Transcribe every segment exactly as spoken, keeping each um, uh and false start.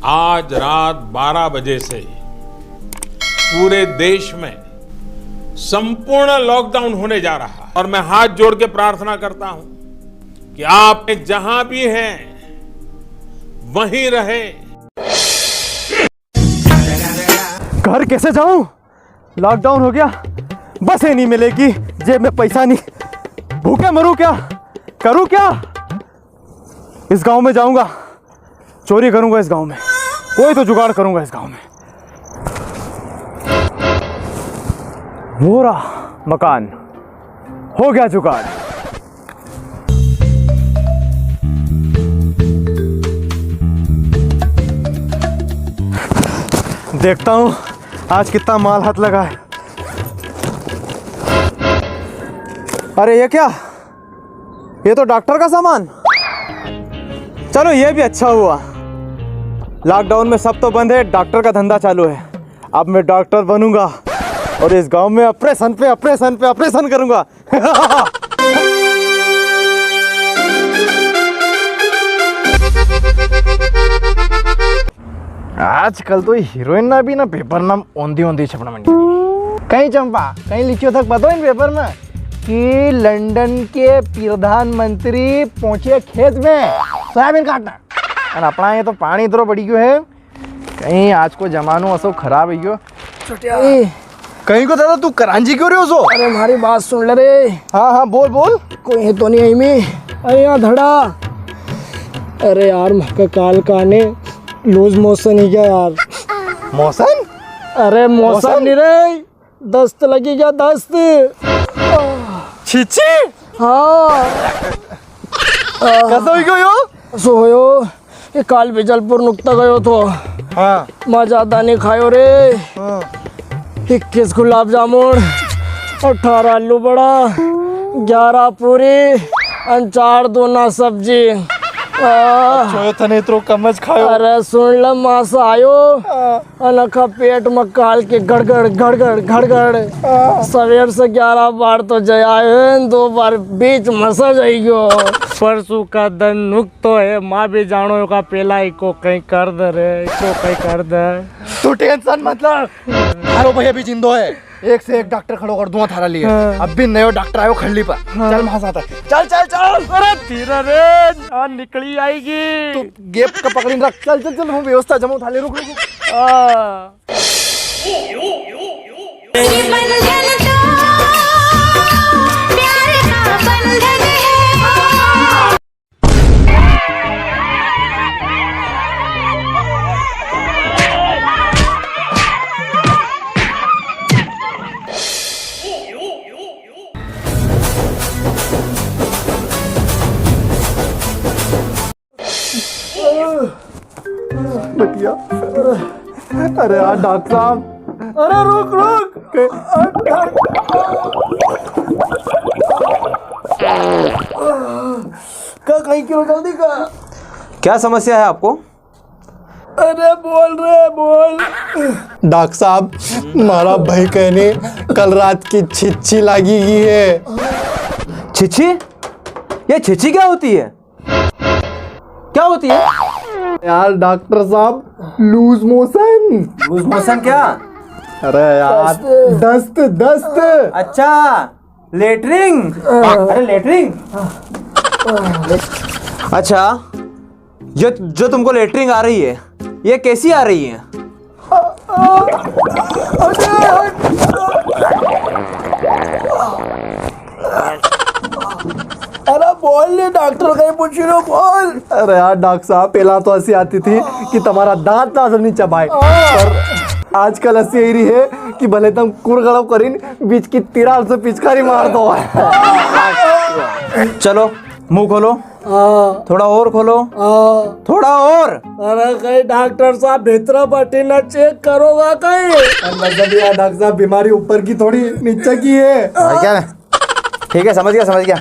आज रात बारह बजे से पूरे देश में संपूर्ण लॉकडाउन होने जा रहा है और मैं हाथ जोड़ के प्रार्थना करता हूं कि आप जहां भी हैं, वहीं रहें। घर कैसे जाऊं? लॉकडाउन हो गया, बसें नहीं मिलेगी, जेब में पैसा नहीं, भूखे मरूं क्या, करूं क्या? इस गांव में जाऊंगा, चोरी करूंगा इस गांव में, कोई तो जुगाड़ करूंगा इस गांव में। वो रहा मकान, हो गया जुगाड़। देखता हूँ आज कितना माल हाथ लगा है। अरे ये क्या, ये तो डॉक्टर का सामान। चलो ये भी अच्छा हुआ, लॉकडाउन में सब तो बंद है, डॉक्टर का धंधा चालू है। अब मैं डॉक्टर बनूंगा और इस गांव में ऑपरेशन पे ऑपरेशन पे ऑपरेशन करूंगा। आजकल तो हीरोइन ना भी ना पेपर ना ओंदी ओंदी छपना मंडी। कई चंपा, कई लिख्यो थक पतो इन पेपर में कि लंदन के प्रधानमंत्री पहुंचे खेत में सोयाबीन काटना। और अपना ये तो पानी इतरो बढ़ी गयो है, कई आज को जमानो असो खराब है गयो। छोटिया। ए। कई को दादा, तू करांजी क्यों रह्यो सो? अरे, म्हारी बात सुन ले रे। हाँ, हाँ, बोल, बोल। कोई है तो नहीं आई में? अरे, यहाँ धड़ा। अरे यार, म्हाका काल काने लूज मोशन ही गया यार। मोशन? अरे, मोशन मोशन? नहीं रे, दस्त लगी गया, दस्त। छिछी? हाँ। कसो ही गयो? सो होयो। ये काल बीजलपुर नुकता गयो थो। हाँ। मैं ज्यादा नहीं खायो रे। हाँ। इक्कीस गुलाब जामुन, अठारह आलू बड़ा, ग्यारह पूरी, अन चार दोना सब्जी। आ, अच्छा, यो थने इतरो कम ज खायो। अरे सुन ले, मास आयो। हाँ। अन आखा पेट में काल के गड़गड़, गड़गड़, गड़गड़। हाँ। सवेर से ग्यारह बार तो जया है, दो बार बीच में से जाई गयो। परसों का दिन नुक तो है, माँ भी जानो का पेला इको कई कर दे रे, इको कई कर दे। तू टेंशन मत ले, थारो भाई अभी जिंदो है, एक से एक डॉक्टर खड़ो कर दूंगा थारा लिए। हाँ। अभी नयो डॉक्टर आयो खड़ली पर। हाँ। चल मां साथ है। चल, चल, चल। अरे धीरे रे, जान निकली आएगी। तू गेप का पकड़ी रख। चल, चल, चल, हूँ व्यवस्था जमाऊँ थाले, रुक, रुक, रुक। हाँ। भैया, अरे यार डॉक्टर साहब। अरे रुक, रुक। का कहीं क्यों जल्दी का? क्या समस्या है आपको? अरे बोल रे, बोल। डॉक्टर साहब, म्हारा भाई कहने कल रात की छिच्छी लागी गई है। छिच्छी? ये छिच्छी क्या होती है? क्या होती है? यार डॉक्टर साहब, लूज मोशन। लूज मोशन क्या? अरे यार, दस्त। दस्त, दस्त। अच्छा, लेटरिंग। अरे लेटरिंग। अच्छा, जो, जो तुमको लेटरिंग आ रही है, ये कैसी आ रही है? अरे बोल नी डॉक्टर, कई पूछी रो, बोल। अरे यार डॉक्टर साहब, पहला तो ऐसी आती थी कि तुम्हारा दांत ना जब नी चबाए, पर आजकल ऐसी आई रही है कि भले तुम कुरगड़ो करीन बीच की तिराड़ से पिचकारी मार दो। चलो, मुंह खोलो। हाँ। थोड़ा और खोलो। हाँ। थोड़ा और। अरे कई डॉक्टर साहब भीतरा बटी ना चेक करोगा कई? अरे मतलब यार डॉक्टर साहब, बीमारी ऊपर की थोड़ी नीचे की है। समझ गया मैं। ठीक है, समझ गया, समझ गया।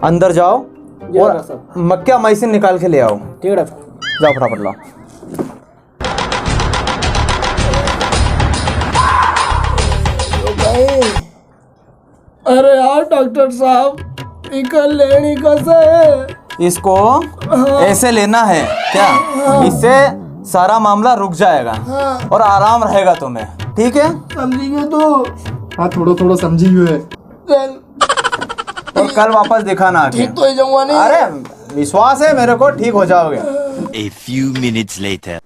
अंदर जाओ जी और डॉक्टर साहब। मक्या माइसिन निकाल के ले आओ। ठीक है डॉक्टर। जाओ फटाफट लाओ। अरे यार डॉक्टर साहब, इका लेनी कैसे है? इसको हाँ। ऐसे लेना है क्या? हाँ। इससे सारा मामला रुक जाएगा। हाँ। और आराम रहेगा तुम्हें, ठीक है? समझी गयो तू? हाँ, थोड़ो थोड़ो समझी गयो है। चल। और कल वापस दिखाना आके। ठीक तो ही जाऊंगा नहीं। अरे, विश्वास है मेरे को, ठीक हो जाओगे। A few minutes later.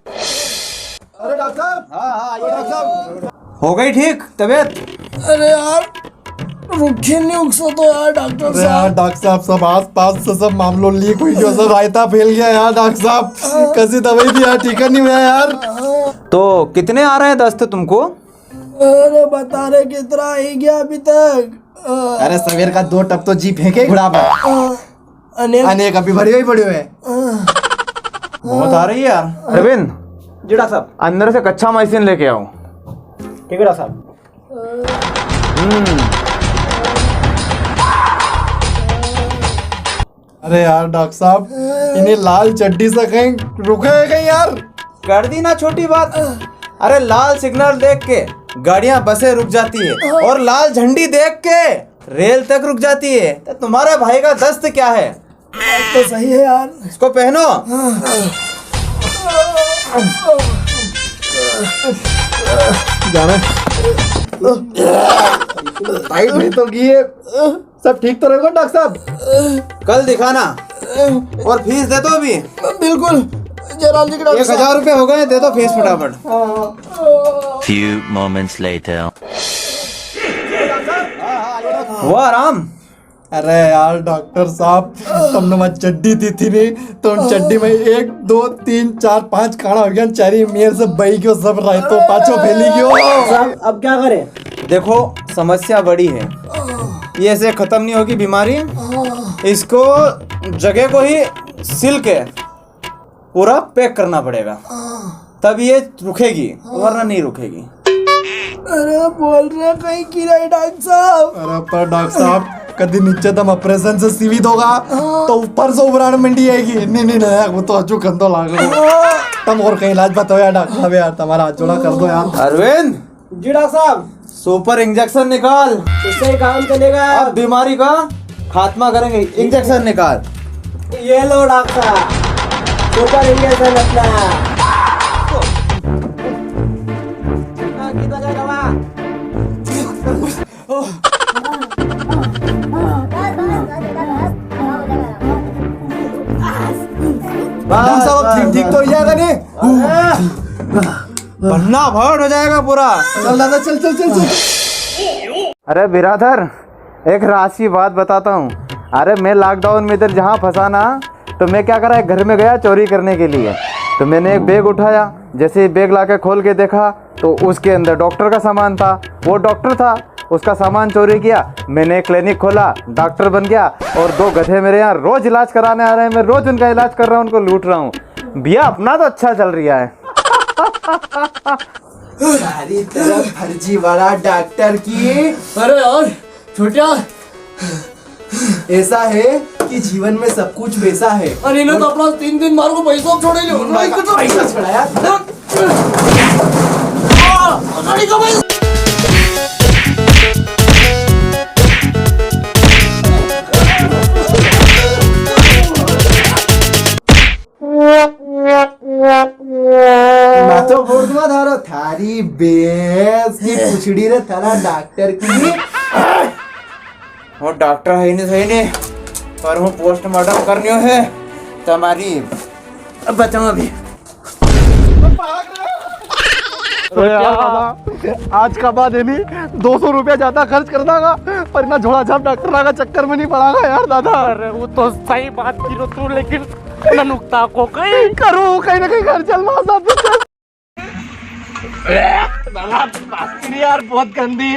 अरे डॉक्टर साहब। हाँ, हाँ, आइए डॉक्टर साहब। हो गई ठीक तबीयत? अरे यार, रुखे नहीं उकसो तो यार डॉक्टर साहब। अरे यार डॉक्टर साहब, सब आस पास से सब मामलो लीक हुई गयो, सब रायता फैल गया यार डॉक्टर साहब। हाँ। कैसी दवाई दी यार, ठीक नहीं हुआ यार। हाँ। तो कितने आ रहे हैं दस्त तुमको? अरे बता रहे कितना ही गया अभी तक। अरे सवेर का दो टप तो जी फेंके घुड़ा पर। अनेक। अनेक अभी भरियो ही पड़ियो है। बहुत आ रही है यार। अरविंद। जी डॉक्टर साहब। अंदर से कच्चा माइसिन लेके आओ। ठीक है डॉक्टर साहब। हम्म। अरे यार डॉक्टर साहब, इन्हीं लाल चड्डी से कहीं रुके है कहीं यार? कर दी ना छोटी बात। अरे लाल सिग्नल देख के गाड़ियां बसें रुक जाती है और लाल झंडी देख के रेल तक रुक जाती है। तो तुम्हारे भाई का दस्त क्या है? बात तो सही है यार। इसको पहनो। जाना। टाइट नहीं तो की है। सब ठीक तो रहेगा डॉक्टर साहब? कल दिखाना। और फीस दे दो अभी। बिल्कुल। जयराम जी की डॉक्टर एक हजार साहब। रुपए हो गए, दे दो फीस फटाफट। हाँ। Few moments later. वाह राम। अरे यार डॉक्टर साहब, तुमने मैं चड्डी दी थी नहीं, तो उन चड्डी में एक, दो, तीन, चार, पांच काणा हो गया, चारी मेर से बही गयो, सब रायतो पाछो फैली गयो। साहब, अब क्या करें? देखो, समस्या बड़ी है, ये ऐसे खत्म नहीं होगी बीमारी। इसको जगह को ही सिल के पूरा पैक करना पड़ेगा, तब ये रुकेगी, वरना नहीं रुकेगी। अरे बोल रहे कहीं की रही डॉक्टर साहब। अरे पर डॉक्टर साहब, कदी नीचे तम ऑपरेशन से सीवी दोगा, हाँ। तो ऊपर से उबराण मंडी आएगी। नहीं, नहीं, नहीं, वो तो अजू गंदो लाग रहा है। हाँ। तम और कहीं इलाज बताओ यार डॉक्टर साहब, यार, तुम्हारा हाथ जोड़ा कर दो यार। अरविंद, जी डॉक्टर साहब। सुपर इंजेक्शन निकाल। इससे ही काम चलेगा। अब बीमारी का खात्मा करेंगे। इंजेक्शन निकाल। ये लो डॉक्टर साहब, सुपर इंजेक्शन अपना। हाँ, कितना का दवा? बस, साहब, ठीक, ठीक तो हो जाएगा नहीं? बस। भन्ना भर हो जाएगा पूरा। चल दादा, चल, चल, चल, चल। अरे बिरादर, एक राज की बात बताता हूँ। अरे मैं लॉकडाउन में इधर जहाँ फंसा ना, तो मैं क्या करा, एक घर में गया चोरी करने के लिए। तो मैंने एक बैग उठाया, जैसे ही बैग लाके खोल के देखा, तो उसके अंदर डॉक्टर का सामान था। वो डॉक्टर था, उसका सामान चोरी किया। मैंने एक क्लिनिक खोला, डॉक्टर बन गया, और दो गधे मेरे यहाँ रोज इलाज कराने आ रहे हैं, मैं रोज उनका इलाज कर रहा हूँ, उनको लूट रहा हूँ। भैया, अपना तो अच्छा चल रहा है। सारी तरफ फर्जीवाड़ा डॉक्टर की। अरे यार, छोटिया। ऐसा है कि जीवन में सब कुछ वैसा है। अरे, इन्हें तो अपना तीन दिन मार को पैसा छोड़े लो। तीन बार का पैसा छोड़ाया। गाड़ी का भाई। मैं तो बोल दूंगा थारो, थारी भैंस की पूछड़ी रे, थारा डॉक्टर की। वो डॉक्टर है नहीं, सही नहीं, पर हूँ पोस्टमार्टम करनियो है तुम्हारी। अब बचाओ अभी। अरे यार दादा, आज का बाद है नहीं, दो सौ रुपया ज्यादा खर्च कर दांगा, पर इना झोला छाप डॉक्टर का चक्कर में नहीं पड़ांगा यार दादा। अरे वो तो सही बात की रो तू, लेकिन ना नुकता को कहीं करूँ, कहीं ना कहीं घर चल मार साहब। ए, दादा, बात करी यार, बहुत गंदी।